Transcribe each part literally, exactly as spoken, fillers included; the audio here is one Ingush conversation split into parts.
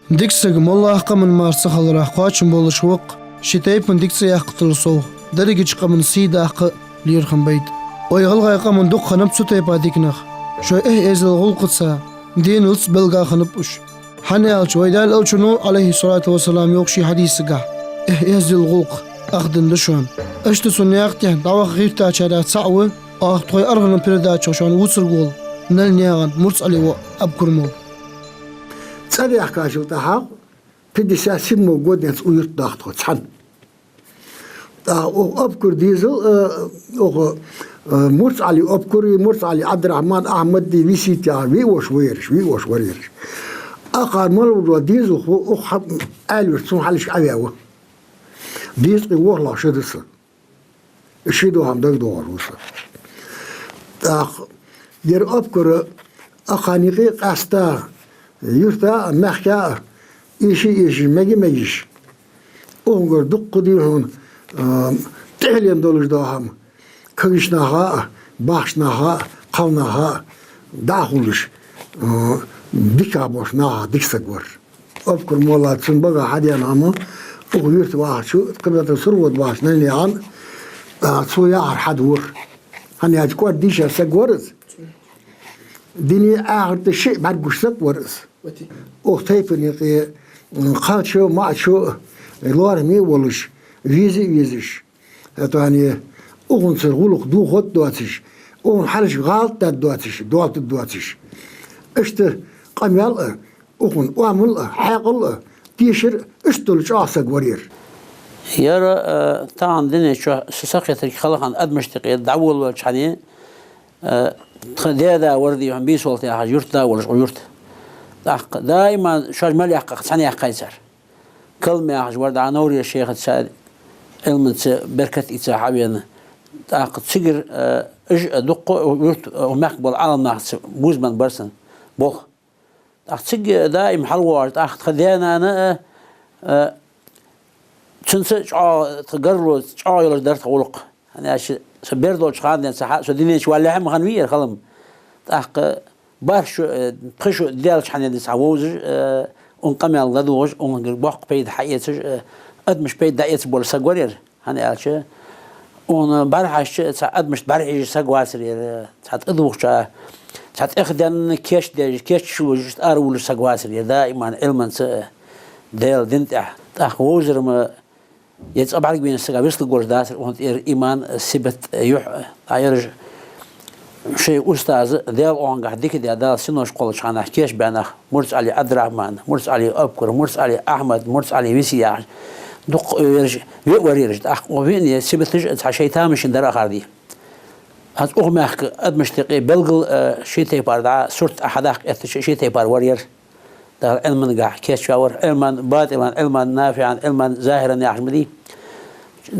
Дика саг моллагӀча къаман мара ца хиларах кхоачам болаш ва-кх, ший тайпан дика цӀи яккхийтарал совгӀа, дерригача къаман сий даккха а лерхӀам байта. Вай гӀалгӀай къаман дукха хиннаб цу тайпара дика нах. Шоай эхь-эздела гӀулакхаца, деналца белгалдаь хиннаб уж. ХӀана аьлча вай Даьла Элчано, Ӏалайхи ссалату вассалам, йоах ший хьадисагахь: «Эхь-эздела гӀулакх ахдаьнна да шоана». Иштта цу наькъа тӀа дӀаваха гӀертачарех цаӀ ва оаха тхоай аргӀанара передачах шоана вувцаргвола Наьлнаькъан Мурц-Ӏаьлий воӀ Абукар-молла. ЦӀадаьхкачул тӀехьагӀа пятьдесят седьмого года денз укх юрта даха тхо цхьана. ТӀаккха укх Абукара дезал, э, укх, э, Мурц-Ӏаьлий Абукара, Мурц-Ӏаьлий Ӏабдурахьман, Ахьмад-Ди, Висита яхаш виъ воша вар ераш, виъ воша вар ераш. Акхар мел вар дезалхо укх хьа-, Ӏаьлий юрта цунна хьалхашка Ӏаваь ва. Дезткъеи ворхӀлагӀа шу да са. Ший дола хӀама дагадоагӀаш ва са. ТӀаккха ер Абукар акхарна юкъе къаьстта, юрта а, мехка а, эший-эший, мега-мегаш, укхунгара дукха дий хьона, а, тӀехьлен долаш дола хӀама, кагийча наха а, бахача наха а, кхалнаха а дӀа а хулаш, а, дика болча нахах дика саг вар. Абукар-молла, цун багах хьадена хӀама, укх юрта вахача, кхыбетта СурхотӀа вахача Наьлнаькъан, а, цо яхар хьадора. ХӀана аьлча кӀоарга дийша саг вар из. Дунен, ахарта шиъ бӀаргагуш саг вар из. Укх тайпан юкъе, м, кхалчо а, маӀачо а лоархӀаме а волаш, веза а везаш, хӀаьта а укхунцара гӀулакх дохаргдоацаш, укхунна хьалхашка гӀалат даргдоацаш, доалийтаргдоацаш. Иштта къамаьл а, укхун оамал а, хьаькъал а, дешар а иштта дола чӀоагӀа саг вар ер. Ер, э, тахан дунен чу са сакхетарг хала хинна адамашта юкъе дӀаволавелча хьаний, э, тха даь-да вар дий хьона, Бийсолта яхаш юртда а волаш укх юрта. ТӀаккха даиман шоаш мел яьккхай, цхьана яьккхай цар. Калма яхаш вар дӀа Навре-Шайхаца, Ӏилманца беркат ийца хьавена. ТӀаккха цигара, э, уж а дукха юрт, э, мехка бола Ӏаламнахаца бувзам бар цун болх. ТӀаккха цига даим хьалвоагӀаш, тӀаккха тха даь-нана а, э, цунца чӀоагӀа, тха гаргало чӀоагӀа йолаш дар тха гӀулакх. ХӀана аьлча со бер долча хана денз цхьа, со дунен чу валалехьа а ма хиннавий ер, хала ма. ТӀаккха бархӀ шу, э, пхи шу даьлча хана денз цхьа вовзаш, э, укхун къамаьл ладувгӀаш, укхунгара боккха пайда хьаэцаш, э, адамашта пайда дӀаэца бола саг вар ер. ХӀана аьлча, укхун бӀарахьежача цхьа адамашта бӀарахьежа саг вацар ер, цхьа тӀадувхача, цхьа тӀехденна кийчдеш, кийчвеш, иштта аравоалаш саг вацар ер, даиман Ӏилманца, э, Даьла дина тӀа. ТӀаккха вовзар-м ер цкъа бӀаргавайнача сага вицлургволаш дацар, укхунна тӀера иман, сибат, юхь, а, ераш шоай устаза, Даьла укхунгахь дика даь, Дала синош кхоллача хана кийчбаь нах, Мурц-Ӏаьлий Ӏабдурахьман, Мурц-Ӏаьлий Абукар, Мурц-Ӏаьлий Ахьмад, Мурц-Ӏаьлий Виси яхаш, дукха ераш, виъ вар ераш, тӀаккха укх виъне сибаташ а цхьа шоай тамашийна дар ахар дий. Аз укх мехка адамашта юкъе белгала, э, ший тайпара дӀа сурт а хьадаккха эттача, ший тайпара вар ер. Дала Ӏилмангахь кийчваь вар, Ӏилман батӀинан, Ӏилман нафиӀан, Ӏилман захӀиран яхаш ма дий.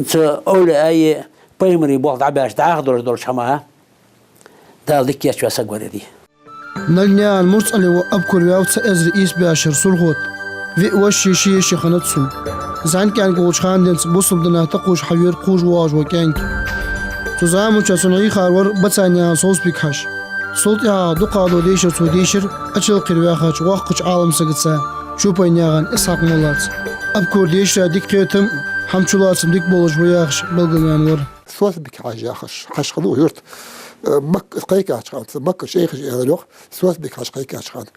Цу овлияи пайхамарий болх дӀабаьча дӀахо долаш долча хӀамах Дала дика кийчваь саг вар ер. Наьлнаькъан Мурц-Ӏаьлий воӀ Абукар ваьв цхьа эзар ийс бӀаь шера СурхотӀа. Виъ воша, ши йиша хиннад цун. ЗӀамига кӀаьнк волча хана денз бусалба динах тӀакхувш хьавера кхувш воагӀаш вола кӀаьнк. Цу заман чухь цунна хьийхар вар Бацанаькъан Совцбик-Хьажа. Цул тӀехьагӀа дукхагӀдола дешар цо дийшар Ачалкхера ваьхача воккхача Ӏаламсагаца, Чопанаькъан Исхьакъ-моллаца. Абукара дешара дика кхетам а, хӀама чулоацам дика болаш ва яхаш, белгалваьнна вар. Совцбик-Хьажа яхаш хьажа хиннав юрта, э, Макка кхайкача хана, цу Макка шайхаша аьлар йоах, Совцбик-Хьажа кхайкача хана.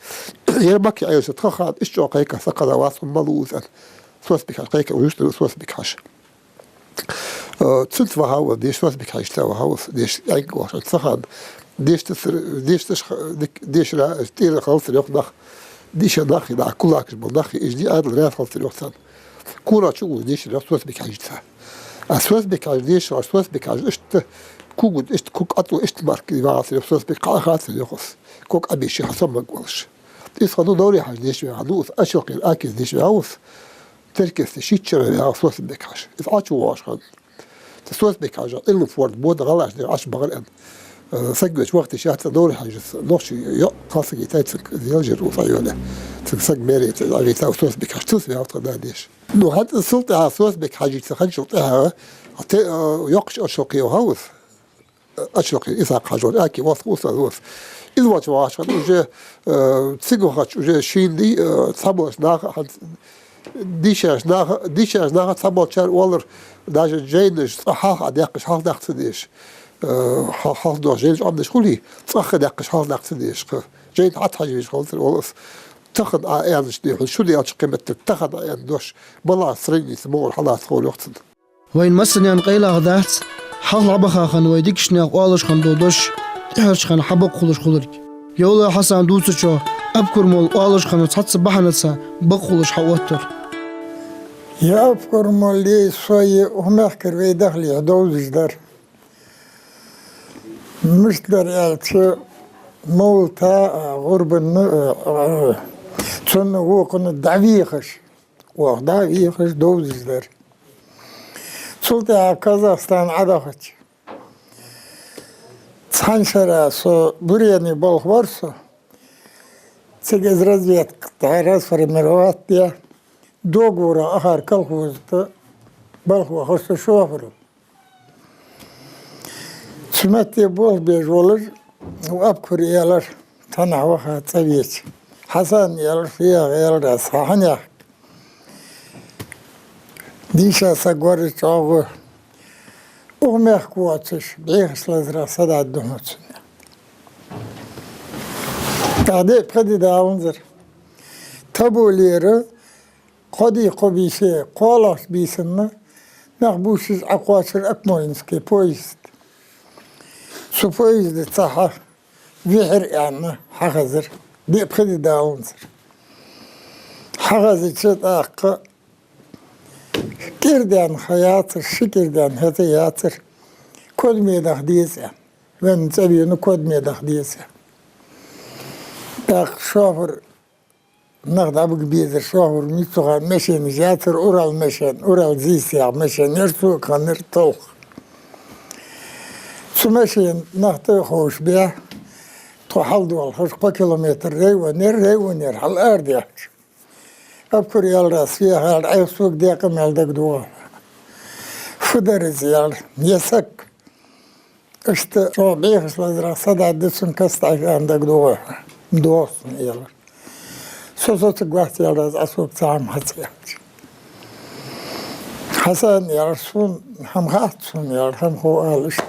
Ер Макка Ӏаьлча тха хана иштта чӀоагӀа кхайкача саг хиннавац, хӀама ма лув из аьнна. Совцбик-Хьажа кхайкача, юртара Совцбик-Хьажа. Э, цунца вахав из деша, Совцбик-Хьажаца вахав из деша, эггара вахаш цу хана. Деша дисар, деша дешара тӀера хилацар йоах нах. Дийша нах а, кулакаш бола нах а, уж дий адал раьза хилацар йоах царна. Кора чу гӀуз дешар йоах Совцбик-Хьажаца. А Совцбик-Хьажа дешаш, Совцбик-Хьажа иштта ког, иштта ког ӀотӀавоагӀаш, иштта марка вагӀацар йоах Совцбик, кхаъ хацар йоах из. Ког Ӏобийша, хьасомаг волаш. Из хиннав Навре-Хьажа дешаш ваьннав из, Ачалкхера Акиз дешаш ваьннав из. Теркаца шийтта шера ваьннав Совцбик-Хьажа. Из ӀочувоагӀаш хиннав. Цу Совцбик-Хьажа Ӏилма форд бода гӀалаш дера Ӏочубахар аьнна. Э, саг веча вахта шаца Навре-Хьажас нохчий йоӀ кхалсаг йитай цунга, зелжир у файоне. Цунга саг мере ца Ӏавита Совцбик-Хьажа, цунца ваьв тха да деша. Ну, хӀанз цул тӀехьагӀа Совцбик-Хьажаца хинначул тӀехьагӀа, те, э, йоккхача Ачалкхе вахав из. Ачалкхера Исхьакъ-Хьажа вар, Аки вахта устаз вар. Из волча вахача хана уже, э, цига вахача уже шийна дий, э, цхьаболча наха, хӀанз дийшача наха, дийшача наха цхьаболчар оалар, даже жайнаш цкъа хьалха Ӏодаьккхача хьалха даккха ца дезаш, э, хьал-, хьалха доагӀа жайнаш Ӏомадеш хулий, цкъа а даьккхача хьалха даккха ца дезаш, кхы жайна хьатӀахьажа везаш хилацар оалар аз. Тахан Ӏа аьннача духьал, шу даьлча кхы меттел тахан Ӏа аьнна дош, бала сравнить мугӀар хьалаца ховр йоах цунна. Вайна массанена къайлагӀа дац, хьалха дӀабаха хинна вай дикача наьха оалаш хинна дола дош, тӀехьарча хана хьабакъ хулаш хуларг. Йовлой Хьасана дувцачох, Абукар-молла оалаш хинна цхьацца бахьанаца бакъ хулаш хьаоттар. Е Абукар-моллеи сои укх мехкара вай дахле довзаш дар. Мишта дар аьлча, мовлата, а, гӀурбанна, а, а, цунна вокхунна дӀавехаш, оаха дӀавехаш довзаш дар. Цул тӀехьагӀа Казахстан Ӏодахача, цхьан шера со Бурене болх бир со, цига из разведка тӀа расформировать даь, договора ахар колхоза тӀа болх бахар со шоферо. Цу метте болх беш волаш, Абукара аьлар, цхьаннахьа ваха цӀавеча. Хьасана аьлар, фу яхар аьлар аз, хьа хьанех. Дийша саг вар из чӀоагӀа. Укх мехка воацаш, бӀехача лазарах садаьд духьа цунна. ТӀаккха диъ-пхи ди даланзар. Тоболера кхо ди, кхо бийса, кхоалагӀча бийсанна нах бувцаш Ӏокхоачар Акмолински поезд. Цу поезда цхьа хьа вихьар аьнна хьахазар. Диъ-пхи ди даланзар. Хьахазача тӀаккха кӀира даьнна ха яцар, ши кӀира даьнна хӀета яцар. Кодаме даха деза аьнна. Венна цӀавена кодаме даха деза аьнна. ТӀаккха шофер нах дӀабига безар, шофер миччахьа машенаш яцар, Урал машен, Урал ЗИС яха машен яр, цо а хиннар толхаш. Цу машена нах тӀа а ховшабаь, тхо хьалдолхаш, кхо километр район яр, районера хьаларадаьхача, Абукара аьлар аз, фу яхар аьлча, Ӏайха сога даь къамаьл дагадоагӀа. Фу дар из аьлча, е саг иштта чӀоагӀа бӀехача лазарах садаьд цунна каста Ӏайха аьнна дагадоагӀа. ДоагӀа сона, аьлар. Со соцаргвац, аьлар аз, Ӏа сога цхьа хӀама хьаца аьлча. Хьасана аьлар, сона хӀама хац, сона, аьлар, хӀама хов ала иштта.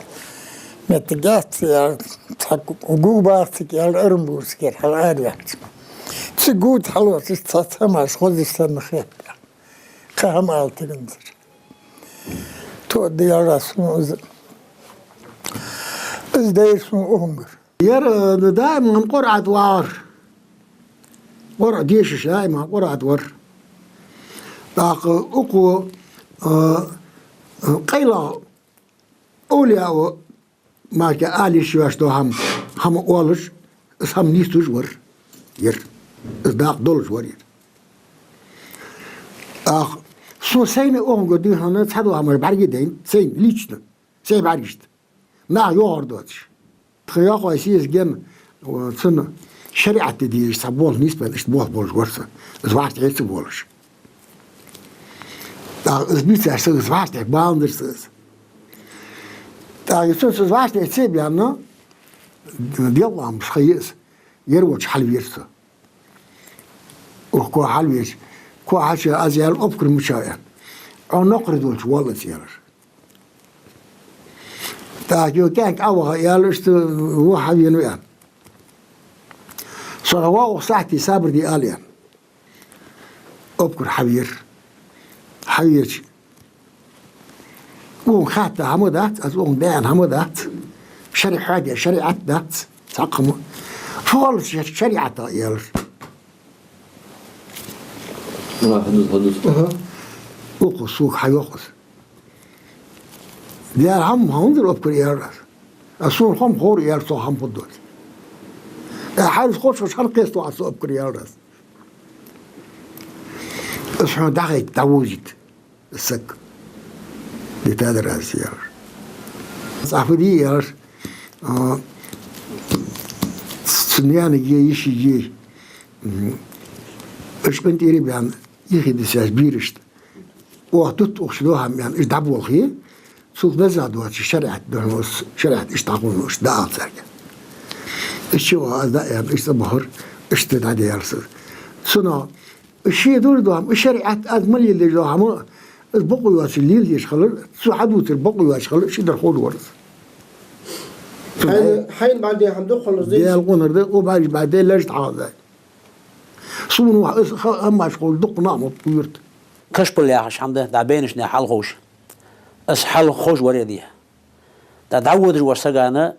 Моттиг яц, аьлар, цхьа гу-, гу бац цига, аьлар, Оренбургскера хьалараваьлча. Цига гуд хьалоацаш цхьацца хӀамаш хозаш санна хет. Кхы хӀама ала тиганзар. Тоъа дера сона из. Из дайра сона укхунгара. Ер, э, даим хӀама Къуръан тӀа вагӀар. Къуръан дешаш даим хӀама Къуръан тӀа вар. ТӀаккха укхо, э, э, къайлагӀа овлияо, мара ала йиш йоацаш дола хӀама, хӀама оалаш, из хӀама нийсдеш вар ер. Из дакъа долаш вар ер. ТӀаккха сона сайна укхунгара дийхьа цхьа дола хӀама бӀаргадайнад, сайна, лично, сай бӀаргашта. Наха йоахар доацаш. Тха йоахаш из ген, о, цун шариӀат де дезаш цхьа болх нийсбенна, иштта болх болаш вар со. Из вӀаштӀехьа ца болаш. ТӀаккха из бийцача сага из вӀаштӀехьа баланзар са из. ТӀаккха цунца из вӀаштӀехьа ца баьнна, делкъа ламаш ха я из. Ер волча хьалвера со. Укх кхо хьалвеча, кхо хьача аз аьлар, Абукар мичав аьнна. Ӏо накхара долча воалл аз, аьлар. ТӀаккха йо кӀаьнк Ӏоваха, аьлар, иштта во хьавена ва аьнна. Со хьавоагӀа, укх сахьате сабар де ала аьнна. Абукар хьавера. Хьавеча, укхунга хатта хӀама дац, аз укхунга даьнна хӀама дац. ШариӀа хьоаде, шариӀат дац. Цхьаккха хӀама. Фу оал шариӀата, аьлар. Ма хьадус, хьадус. Аха. Укхо сога хьайоах из. Дера хӀама хьанзар, Абукар, аьлар аз. А сона хӀама ховра, аьлар, цох хӀама хургдоацаш. Э, хьайрус кхочуш хӀана кхесто Ӏа со, Абукар, аьлар аз. Аз хьона дӀахайта, дӀавожийта саг. Дита дар аз, аьлар. ЦӀаьхха фу де, аьлар, а, цу наьнага, йишийга, м, уж къинтӀера баьнна, юхе дисача берашта. Оаха дутт укх чу дола хӀама аьнна, уж дӀаболхе, цул деза доацаш шариӀат духьал, шариӀат иштта хьахул, иштта дӀаала царга. Иштта ва аз дӀааьнна, иштта бахар, иштта дӀадаьлар са. Цунах, ший дур доам, шариӀат аз ма леладеш дола хӀама, аз бокъо йоацаш леладеш хилар, цо хьадувцар бокъо йоацаш хилар, ший дар ховш вар из. Хьайна, хьайна бӀаргадайна хӀама дукха хилар из. Даьла къонахчар да, о бӀаргаш бӀаргадайна лаьраш тӀа хьалха дай. Сона ва из ха-, хӀамаш ховш дукха нах ма бу юрта. Кашпал яхаш хӀама да, дӀа бейнаш наьха хьал ховш. Аз хьал ховш вар е де. ДӀа дӀаводаш вар сагана,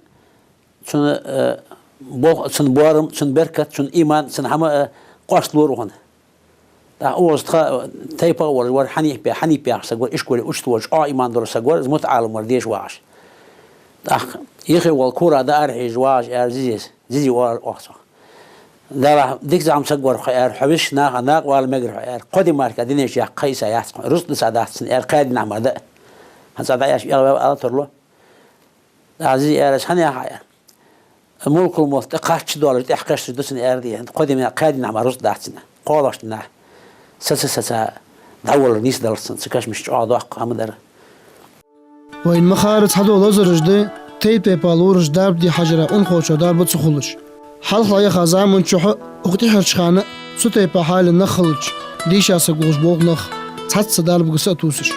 цун, э, бо-, цун боарам, цун беркат, цун иман, цун хӀама, э, къоасталора укхун. ТӀаккха укхаза тха, э, тайпа а волаш вар, Хьаниф бе-, Хьаниф яхаш саг вар, ишколе учитель волаш, чӀоагӀа иман дола саг вар, из мутаӀалим вар, деша вагӀаш. ТӀаккха юхе вола кура дӀаарахьежаш вагӀаш, аьлар зизес, зизе оалар оаха цох. Далахь, дика зӀамсаг вар хьо, аьлар, хьо висача наха накъавала мегар хьо, аьлар, кхо ди мара динех яккха кхайса яц хьона, рузкъа дисаддац цунна, аьлар, кхаь ди нах мара да. ХӀанз цӀа дӀаэш, эгӀаваьв ала тарлу. ТӀаккха зизе аьлар, хьанеха, аьлар. Мулкул-мовт тӀакхаччалца долаш, тӀехьакхесташ да цунна, аьлар, дий, кхо ди ма-, кхаь ди нах мара рузкъа дац цунна. КхоалагӀча дийнахьа саца-саца дӀавалар нийсдалар цунна, цу кашамашта чӀоагӀа доккха хӀама дар. Вайна ма харра, цхьадола лазараш да тайп-тайпара лораш дарба де хьажара унахочоа дарба ца хулаш. Хьалха яха заман чухь укх тӀехьарча хана цу тайпара хьале нах хилча, дийша саг волаш болх нах, цхьацца дарбага са а тувсаш.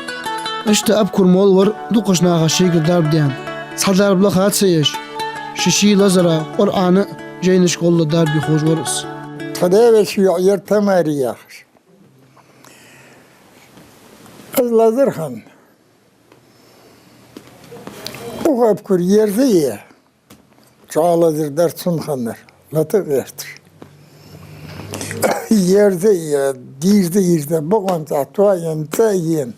Иштта Абукар-молла вар дукхача наха шийгара дарба даьнна, цхьа дарба лаха ца еш, ший-ший лазара, Къуръана а, жайнашка гӀолла дарба е ховш вар из. Тха даь-веший йоӀ яр Тамари яхаш. Из лазар хинна. Укх Абукара ерзае, чӀоагӀа лазар дар цун хиннар, лата гӀерташ. Ерзае, дийрза-ийрза, бокъонца тоаенна, цӀа а ена.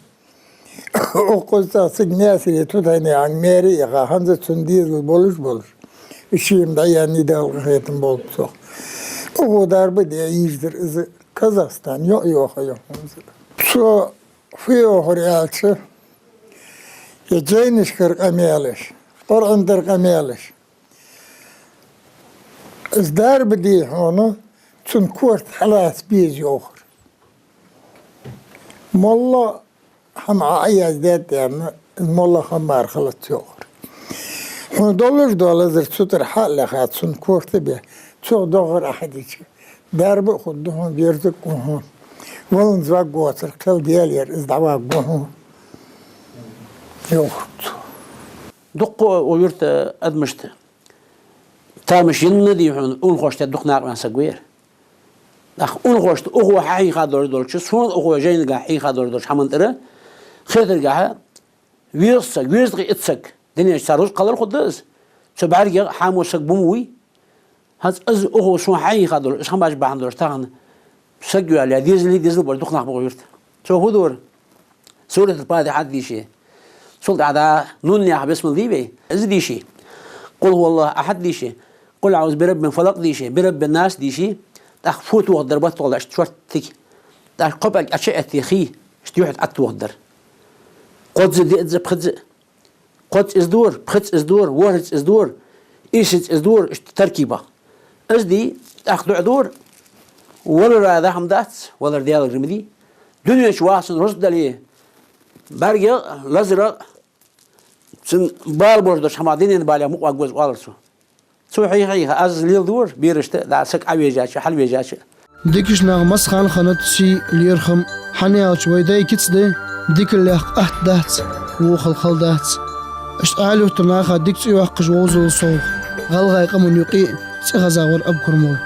Укхаза цхьа цига Наьсаре тутайна хьанга маьре а яха, хӀанз а цун дезал болаш-болаш, шийна дӀаяьннай, Дала къахетам болба цох. Укхо дарба де ийрзар из, Казахстан йоӀ йоха йоха хӀанз. Цо фу йоахар аьлча, е жайнашкара къамаьлаш, Къуръан тӀара къамаьлаш. Из дарба де хьона, цун корта хьалаца беза йоахар. Молла хӀама Ӏа а яздаьд аьнна, из молла хӀама мара хилац йоахар. Хьона долаш дола лазар цу тӀара хьа а лаьха, цун корта бе, цох доагӀар Ӏа хьадича, дарба а хургда хьона, верзаг а гу хьона. Валан зваг воацар кхел Даьла яр, из дӀавагӀа гу хьона, йоахар цо. Дукха укх юрта адамашта тамаш енна, дий хьона, унахошта дукха накъаваьнна саг вар. ТӀаккха унахошта укхо хьахьийха долаш долча, сона укхо жайнагахьа хьийха долаш долча хӀаман тӀара хетаргахьа, веза саг, веза-кх из саг, динех цар рузкъа хилар хургда из, цу бӀаргех хьамо саг ба ма вий. ХӀанз из укхо сона хьахьийха долаш, из хӀамаш бахьан долаш тахан саг йоалаяь, дезали дезал болаш дукха нах ба укх юрта. Цо фу дора? Суратуль-Фатихьат дийше. Цул тӀехьа да Нун яха бисмилла дий вай, из дийше. Къул хӀуваллахӀу ахьад дийше. Къул аӀузу бираббиль-фалакъ дийше, бираббин-нас дийше. ТӀаккха фу тохаргдар батталгӀа да, иштта шорттига. ТӀаккха кхо пӀелг Ӏочуэтте хий, иштта юхьа тӀа тохаргдар. Кхозза, диъазза, пхезза. Кхозза из дора, пхезза из дора, ворхӀазза из дора, ийсазза из дора, иштта таркибах. Из дий, тӀаккха дуӀа дора: валара даа хӀама дац, валар Даьлагара ма дий. Дунен чу вахачоа рузкъа дале, бӀаргех а, лазарах а, цун бала болаш долча хӀамах, дунен балех мукъаваргва из, оалар цо. Цо хьийха-хьийха, аз леладора берашта, дӀа саг Ӏовежача, хьалвежача. Дикача наха массахана хиннад сий, лерхӀам, хӀана аьлча вай дай кица да, дикаллех атта дац, вохалла хала дац. Иштта Ӏаьлий-Юртара наха дика цӀи йоаккхаш вовзалца совгӀа, гӀалгӀай къаман юкъе а цӀихеза вар Абукар-молла.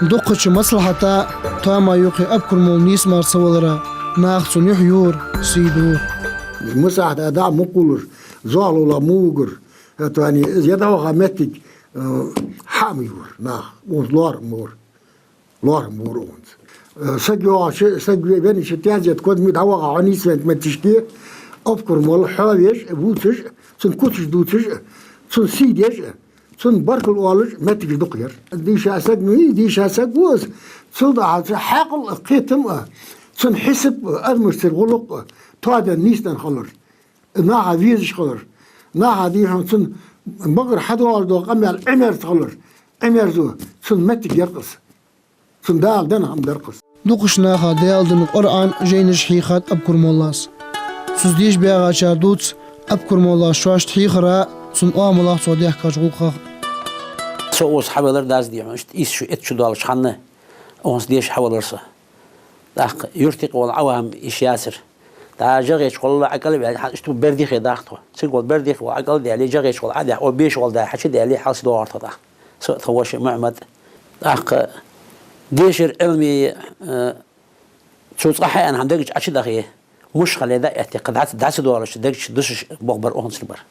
Дукхача маслахьата, тоама юкъе Абукар-молла нийса мара ца валара, наха цунна юхь йора, сий дора. Масахьата дӀа а мукъулуш, зоахалола мугар, хӀаьта вани, из я дӀаваха моттиг, э, хьа ма йора наха, укхунца лоархӀам бора. ЛоархӀам бора укхунца. Э, саг йоагӀача, саг ве-, веннача тезет кодми дӀаваха хьо нийсвеннача моттигашка, Абукар-молла хьо веш а, вувцаш а, цун куцаш дувцаш а, цунна сий деш а, цунна баркал оалаш а моттигаш дукха яр. Дийша саг ма вий, дийша саг ва из, цул тӀехьагӀа хьаькъал а, кхетам а, цун хьисап а, адамашцара гӀулакх а тоаденна, нийсденна хилар. Наха везаш хилар. Наха, дий хьона, цун бакъдар хьадоагӀаш дола къамаьл Ӏимерза хилар. Ӏимерза, цунна моттиг яр-кх из. Цунна Дала денна хӀама дар-кх из. Дукхача наха Даьла дина Къуръан, жайнаш хьийхад Абукар-моллас. Цунца деша багӀачар дувц Абукар-моллас шоашта хьийхарах а, цун оамалах а, цо даьхкача гӀулакхах а. Со укхаза хьавелар, дас дий хьона, иштта ийс шу, итт шу долча хана укхаза деша хьавелар со. ТӀаккха юрта юкъе вола Ӏавам йиш яцар. ДӀа ЖагӀеча гӀолла ӀокӀалваьле, хьа иштта Бердихе даха тхо. Цига вола Бердихе вола ӀокӀалдаьле, ЖагӀеча гӀолла Ӏодаьхе, о беша гӀолла дӀа хьачудоале, хьалса доагӀар тхо тӀаккха. Со а тха воша Мухьмад. ТӀаккха дешар Ӏилма, э, цо цкъа хьааьнна хӀама дега чу Ӏочудахе, муш хиле дӀа а этте, кхы дӀа ца, дӀа ца доалаш, дега чу дусаш болх бар укхунцара бар.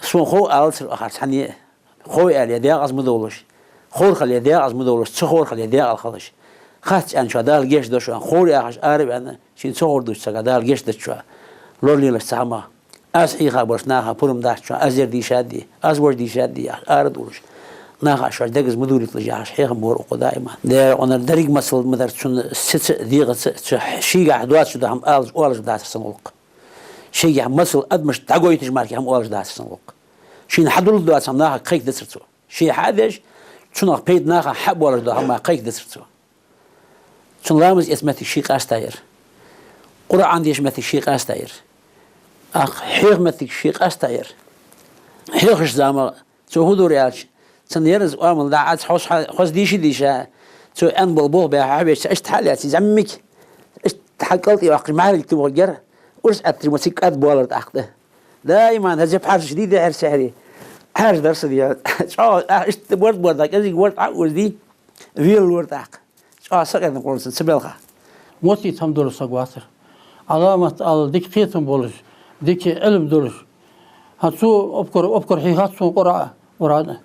Сона хов алацар ахар цхьанне а. Хов аьле, декъаза ма довлаш. Ховр хиле, декъаза ма довлаш, ца ховр хиле, декъала хилаш. Хац аьнначоа Дала гешт ду шоана, ховр яхаш ара а ваьнна, шийна ца ховр дувцача сага Дала гешт дац шоана. Лоралелаш цхьа хӀама. Аз хьийха болча наха пурам дац шоана, аз ер дийшад, аз вож дийшад яхаш, ара а довлаш. Наха шоаш дегаза ма довлийталаш яхаш, хьехам бора укхо даим. Дера, онар деррига масал ма дар цунна сица а, дегӀаца а, цу шийгахьа доацаш дола хӀама алаш, оалаш дацар цун гӀулакх. Шийгахьа масал адамашта дӀагойташ мара хӀама оалаш дацар цун гӀулакх. Шийна хьадоалаш доаца хӀама наха кхайкадацар цо. Ше хьадеш, цунах пайда наха хьабоалаш дола хӀама кхайкадацар цо. Цун ламаз эца моттиг ше къаьстта яр. Къуръан деша моттиг ше къаьстта яр. ТӀаккха хьеха моттиг ше къаьстта яр. Хьехача заман цо фу дора аьлча, цун яр из оамал дӀа, аз хьо-, хьо-, хоза дийша а дийша, цо аьнна бола болх баь хьавеча, цо иштта хьалаьца, зӀамига, иштта хьакӀалтӀе йоаккхаш, маьхьарий тӀа вахаргьяр, урс Ӏетташ мо цига кӀад боалар тӀаккха. Даим хӀанз пхьарсаш дий дехьара-сехьара, Ӏаьржа дар са дий. ЧӀоагӀа, а, иштта борд-борда, кӀезига ворд Ӏоозадий, велавора тӀаккха. ЧӀоагӀа сакъердам къонахчун цу балха. Моттиг цхьа ма долаш саг вацар. Ӏаламат ала дика кхетам болаш, дика Ӏилма долаш. ХӀанз цо обкор, обкор хьийхад сона Къуръан, Къуръан,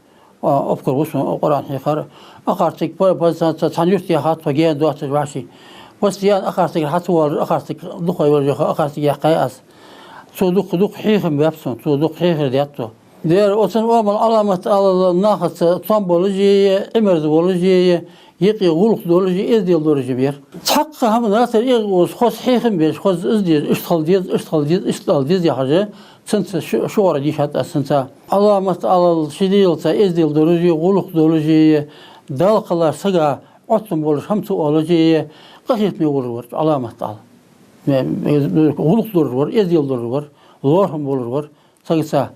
а, обкор ва сона Къуръан хьийхар. Акхар цига по-, по-, ца-, ца-, цхьан юрта яхад тхо гаьна доацаш вӀаши. Постоянно акхар цигара хьа ца воалаш, акхар цига дукха йолаш яха, акхар цига яьккхай аз. Цо дукха, дукха хьехам баьб сона, цо дукха хьехар даьд цо. Дера, оцун оамал Ӏаламат ала нахаца цом болаш а, Ӏимерза волаш а, юкъе гӀулакх долаш а, эздел долаш а вар. Цхьаккха хӀама нацара эгӀа оза, хоза хьехам беш, хоза из деза, иштта хила деза, иштта хила деза, иштта ала деза яхаш, цунца шу-, шугара дийшад аз цунца. Ӏаламат алал ши дегӀаца эздел долаш а, гӀулакх долаш а, Далла кхеллача сага Ӏоттам болаш хӀама ца оалаш а, къахетаме волаш вар Ӏаламат ала. Ме-, ме-, гӀулакх долаш вар, эздел долаш вар, лоархӀам болаш вар. Сагаца.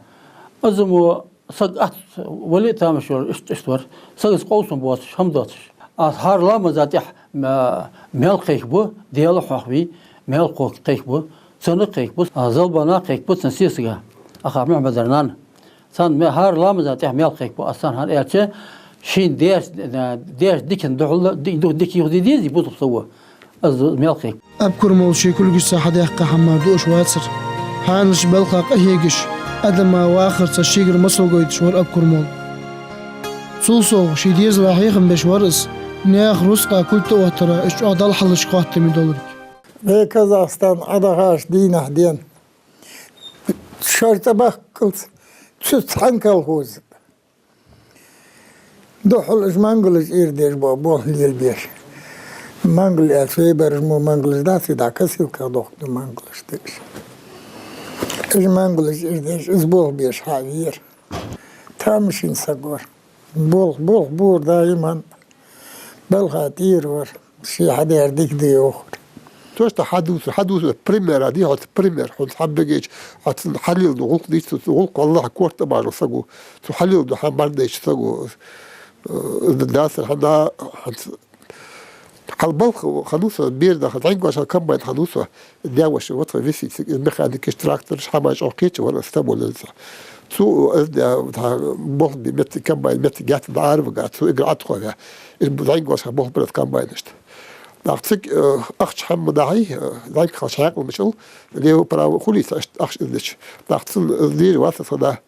Из мо саг атта вале а тамаш йолаш, иштта, иштта вар. Сагаца къовсам боацаш, хӀама доацаш. Аз хӀара ламаза тӀехьа ма-, маьл кхайкабу, Даьла хьоахаве, маьл кхо кхайкабу, цунна кхайкабу, а, зӀалбана кхайкабу, цун сесага. Акхар Мухьмадар нана. Царна ма-, хӀара ламаза тӀехьа маьл кхайкабу аз царна, хӀана аьлча, шийна даьча, даьча дикан духьала, ди-, ду-, дика юхаде дезий бусалба саго. Из маьл кхайкаб. Абукар-молла ший кулгашца хьадаьккха хӀама мара дуаш вацар. Хьанаш балха къахьегаш, адама вахарца шийгара масал гойташ вар Абукар-молла. Цул совгӀа ший дезала хьехам беш вар из, наьха рузкъа кулг тӀаоттара из чӀоагӀа Далла хьалхашка хоаттаме долга. Вай Казахстан Ӏодахача дийнахьа денз шортта бахкалц цу цхьан колхоза духьал уж мангалаш ира деш ба, болх лелабеш. Мангал аьлча, вай бараш мо мангалаш дац, дӀа косилках дохкаду мангалаш деш. Уж мангалаш ира деш, из болх беш хьавера. Тамашийна саг вар. Болх, болх бора даим балха тӀера вар. Ше хьадаьр дика да йоахар. То, что хьадувцар, хьадувцар, пример а дий хьона, пример. Хьона хьаббегача, а цун хьалелду гӀулакх дийцу, цу гӀулакх валлахӀи корта тӀабажал саго. Цу хьалелду хьан бардайча саго. Э, дацар хьан да, хьан ц-, хьал балха хануса, берда ха, дӀаьнгоша комбайн хануса, дяваша, вот ха висит, из механикаш, трактораш, хьама чӀоагӀа кхеча вар, ас таболанца. Цу, э, да, та, болх бе метта, комбайн метта, гетта дӀаравага, цу игра атховя. Из дӀаьнгоша болх бер комбайнашта. ТӀаккха цига, э, ахча хьама дахьий, э, дӀаьнга халча хьаькъал мичал, лево-право хулий ца, ахча издеча. ТӀаккха цун, э, дийр ваца сада.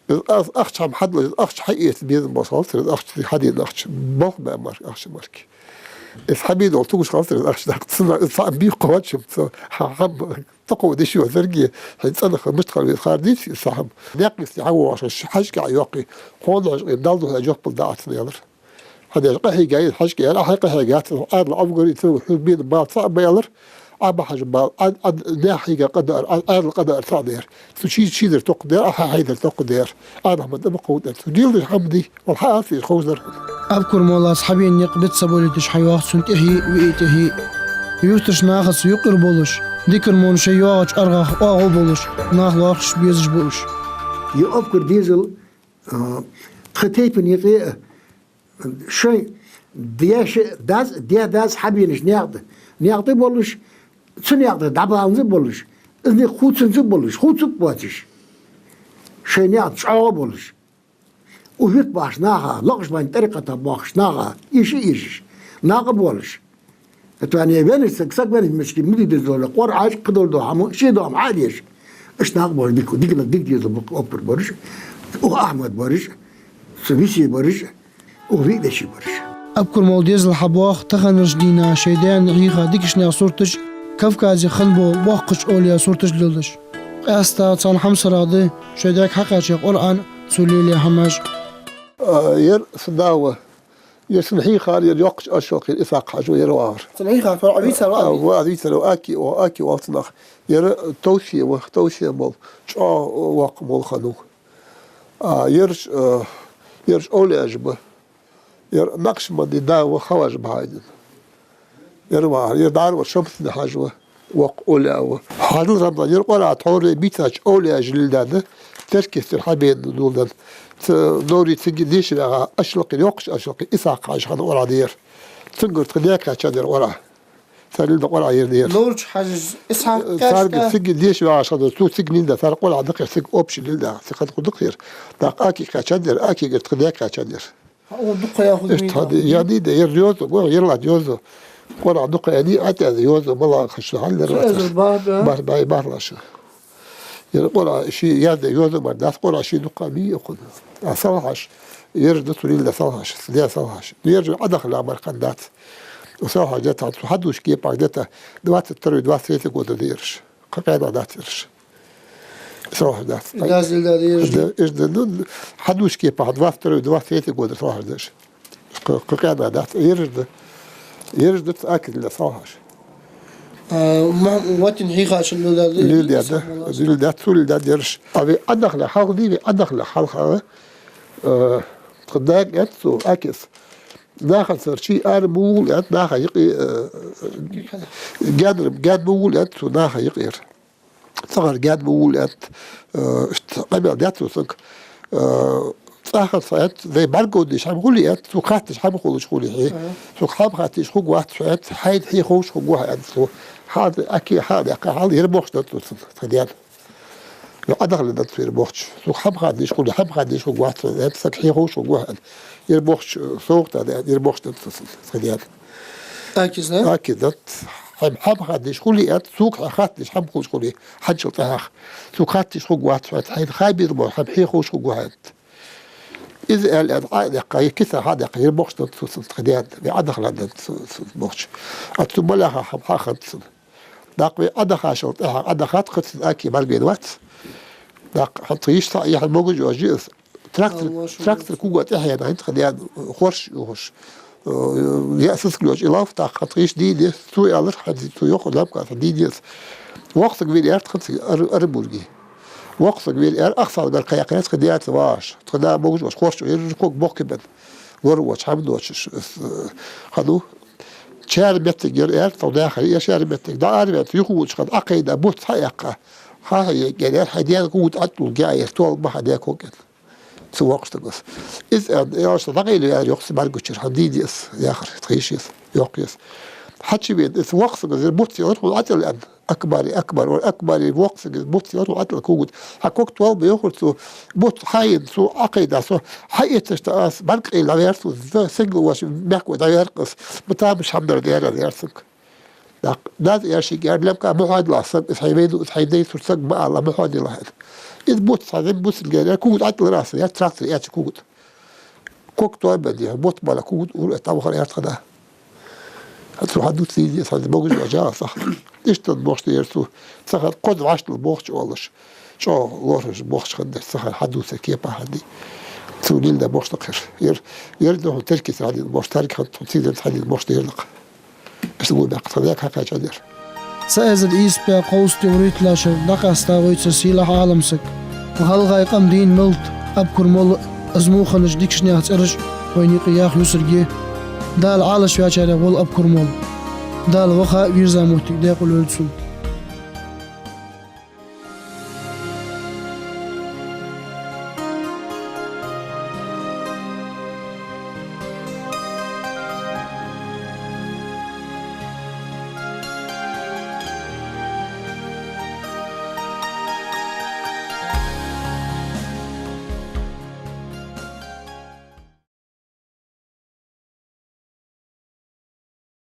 Из аз ахча хьама хьадла, из ахча хьаэца безам бош халтар, из ахча хьадийна ахча. Болх бе мар-, ахча марки. Из хьабийна вол тугуш халтар, из ахча даккха цунна, из цхьа бийкха вачим, цо, хьа-, хьама, токхо диш йо зарги, хьай цӀанах мишта хала вез хардийц, из цхьа хьама. Някъис хьавоаш, хьажкӀа йоккхи, хьона хьажкӀа, дал духьа жоп бал даӀа цун ялар. Хьадеш къахьийгай, хьажкӀа яр, ахьа къахьийгай, цун Ӏаьдала авгури, цун хьурбина бал цхьа байлар, Ӏа бахьажа бал, Ӏа, Ӏа, нехьийга къадар, Ӏа, Ӏаьдала къадар цхьа дер. Цу чи, чи дар токха дер, ахьа хьай дар токха дер. Ӏа Мухьмад ама кховдар. Цу дилдаш хьамди, вал хьа ацлиш ховзар. Абукар-моллас хьабийна никъ биц ца болиташ хьайоах цун тӀехьи, виъи тӀехьи. Юрташ нахаца юкъера болаш, дикар мон шоай йоагӀача аргӀах оагӀув болаш, нах лоархӀаш безаш ба уж. Е Абукар дезал, а, тха тайпан юкъе а, Шоай деш, дас, деш, дас хьабенаш наькъа тӀа, наькъа тӀа болаш, цу наькъа тӀа дӀабаланза болаш, из наькъа хувцанза болаш, хувцаргбоацаш, шоай наькъа тӀа чӀоагӀа болаш. Укх юрта бахача наха, лакхашбан тӀарикъата бахача наха, эша эшаш, накъабоалаш. Тхона веннача сага, саг веннача мичча ма де деза дола, Къуръан, кхыдола дола хӀама, ший дола хӀама Ӏодеш. Иштта накъабоалаш, дика, дика, дика деза бу-, абкур бараш, укх Ахьмад бараш, цу Виси бараш, укх Виъдеши бараш. Абкур-молла дезал хьабоагӀа таханарча дийнахьа шоай даьна хьийха дикача наьха сурташ, Кавказе хинна бола боккхача овлияй сурташ леладеш. Къаьстта цхьан хьамсарагӀа да шоай даьга хьакхаьча Къуръан, цо лелае хӀамаш. А, ер са да ва. Ер сона хьийхар, ер йоккхача Ошалкхера Исхьакъ-Хьажа ва, ер вахар. Цун хьийхар, тхо Ӏа вийцар ва? А, ва, Ӏа вийцар ва, Аки, о, Аки оал цунах. Ер товсе ва, товсе-молла, чӀоагӀа воккха молла хиннав. А, ераш, а, ераш овлияш ба. Ер Накъшбандий да ва, Хаваж бахьайдин. Ер вахар, ер дӀара ва Шамсуддин-Хьажа ва, воккха овлия ва. Хьажал Рамзан, ер Къуръан тхьовра бийцача овлияша леладаьд, Теркеста хьабена доладаьд. Ца Новри цига деша ваьгӀа Ошалкхера, йоккхача Ошалкхера Исхьакъ-Хьажа хиннав Къуръан дер. Цунгара тха даьга кхаьчад ер Къуръан. Цар леладаьд Къуръан ер дер. Новрча Хьажас Исхьакъ-Хьажас. Царга цига деша ваьгӀаш хиннав, цу цига леладаьд, цар Къуръан дакхар, цига общий леладаьд, цига хӀанз кхы дакхар. ТӀаккха Акига кхаьчад ер, Акигара тха даьга кхаьчад ер. Хьа, укхо дукха яхаш. Иштта хьаде, яни да, ер йоазув, го, ер лат йоазув. Къуръан дукха яни, атӀа йоазув, мала хаш хьал ер. Цу лат эзар бархӀ бӀаь? БархӀ бӀаь, бархӀ лат. Ер Къуръан ший яздаь йоазув мара дац, Къуръан ший дукха ма йий укхун. А салхаш, ераш да цо леладаь салхаш, даь салхаш. Ераш Ӏодахалехь мара хиннадац. Укх салхаш дета, цо хьадувцача кепах дета, двадцать второй, двадцать третий года да ераш. Кхы къаьна дац ераш. Салхаш дац. Дас леладаьд ераш? Да, ераш да, ну, хьадувцача кепах двадцать второй, двадцать третий года салхаш да ераш. Кхы, кхы къаьна дац, ераш да. Ераш да цу Акига леладаь салхаш. А, ма-, ваттин хьийхача леладаьд? Леладаьд, да. Леладаьд, цо леладаьд ераш. А вай Ӏодахалехь хьалха дий, вай Ӏодахалехь хьалха, а, тха дага аьннад цо, Акис. Нахаца цар чу ара ма вулла аьннад, наха юкъе, а, гаьнара, гаьна ма вулла аьннад цо наха юкъера. Цхьаннахьара гаьна ма вулла аьннад, э, иштта къамаьл даьд цо сога. Э, цӀагӀа хинна саг аьннад, вай бӀаргагуш хӀама хуле аьннад, цо хатташ хӀама хулаш хуле хье. Ага. Сога хӀама хатташ хургвац хьо аьннад, хьайна хье ховш хургва хьо аьннад цо. Хьал, Аки хьалдаьккха, хьал ер бохаш даьд цо сона, тха даьна. Ер Ӏодахале даьд цо ер бохаш. Сога хӀама хатташ хуле, хӀама хатташ хургвац хьо аьннад, саг хье ховш хургва хьо аьннад. Ер бохаш, э, совгӀата даьд, ер бохаш даьд цо сона, тха даьна. Акис, да? Акис даьд. Хьайна хӀама хатташ хуле аьннад, сога хье хатташ хӀама хулаш хуле, хьанчал тӀехьагӀа. Сога хатташ хургвац хьо аьннад, хьайна хабар мо хӀама хье ховш хургва хьо аьннад. Из аьле аьннад, Ӏа а даьккха, е киса хьа а даьккха, ер бохаш даьд цо сона, тха даьна, вай Ӏодахале даьд цо сона бохаш. А цу ма лаьрхӀа хӀама хьа хиннад цунна. ТӀаккха вай Ӏодахачул тӀехьагӀа, Ӏодахад, кхы цунна Аки бӀаргавайнавац. ТӀаккха хӀанз тха йиша цхьа яхьа могаш йола жи из. Трактор, Алло, шу трактор куга тӀехьенна хӀанз тха даьна хорш юхаш. Э, я сискал йоацаш и лав, тӀаккха хӀанз тха йиша дийна, цо аьлар, хӀанз цо йоах, лаьмка хӀанз дийна из. Воккха саг вена аьннад хӀанз ар-, Оренбурге. Воккха саг вена аьннад, ах саг бар кхайкхар, тха даьца вагӀаш. Тха да могаш волаш хорш, ер ког бохкабенна. Лор воацаш, хӀама доацаш, э, хиннав. Чар моттиг яр аьннад, тхо дахар, ер чар моттиг. ДӀаараваьнна, юха воацаш хиннад, Ӏокхайда, бутт хьаяьккха. Хьа-, хьаяьккха, аьннад, хьай даьна кугӀа тӀатӀулга, ер тоал ма хьадаь ког аьннад. Цу воккхача саго. Из аьнна, аьлча, дӀакъайла ваьннар йоах цу бӀаргагучара, хӀанз дийна из, яхар, тха йиша из, йоах из. Хьачувена, из воккха саг, ер бутт ялар хьона ӀотӀал аьнна. Акбари, Акбар, вар Акбари воккха саг, из бутт ялар хьона ӀотӀал кугӀа. Хьа ког тоал ма йоахар цо, бутт хьаяьнна цо, Ӏокхайда цо, хьаэцаш тӀа аз бӀаргакъайла ваьннар цо, з-, сингал воацаш мехка дӀаваьннар-кх из, ма тамаш хӀама дар дера, аьлар цунга. ТӀаккха дас аьлар шийга, аьлар, лаьмка, ма хьоадалахь саг, из хьай вайна, из хьай дай сурт саг ма ала, ма хьоадалахь, аьнна. Из бутт цхьа зӀамига бутт сингал яр, кугӀа тӀатӀалар аз, аьлар, трактор аьча кугӀа. Ког тоабенна, бутт бала кугӀа ура тӀавахар, аьлар тха да. Хьа цу хьадувца дийна из, хӀанз могаш йола жагӀа саг. Иштта бохаш да ер цо, цхьа хана кхозза вӀаштӀал бохаш оалаш. ЧӀоагӀа лоархӀаш бохаш хиннад ер, цхьа хана хьадувцар кепа хиннай. Цо леладаь бохаш да-кх ер. Ер, ер да хьона Теркеста хьадена бохаш, Таркханца хьона Цийденца хьадена бохаш да ер-кх. Иштта гуш баьккха тха даьга хьакхаьчад ер. Цхьа эзар ийс бӀаь кховсттем руйтталагӀча шера дӀакъаьста вайцига сийлахь Ӏаламсаг. Укх гӀалгӀай къаман дийна мел да Абкур-молла, из муха хиннача дикача наьха цӀераш вайна юкъе яха юсаргья. Дала Ӏалашваьчарех волва Абкур-молла. Дала ваха а, вийрза а моттиг даькъала йойла цун.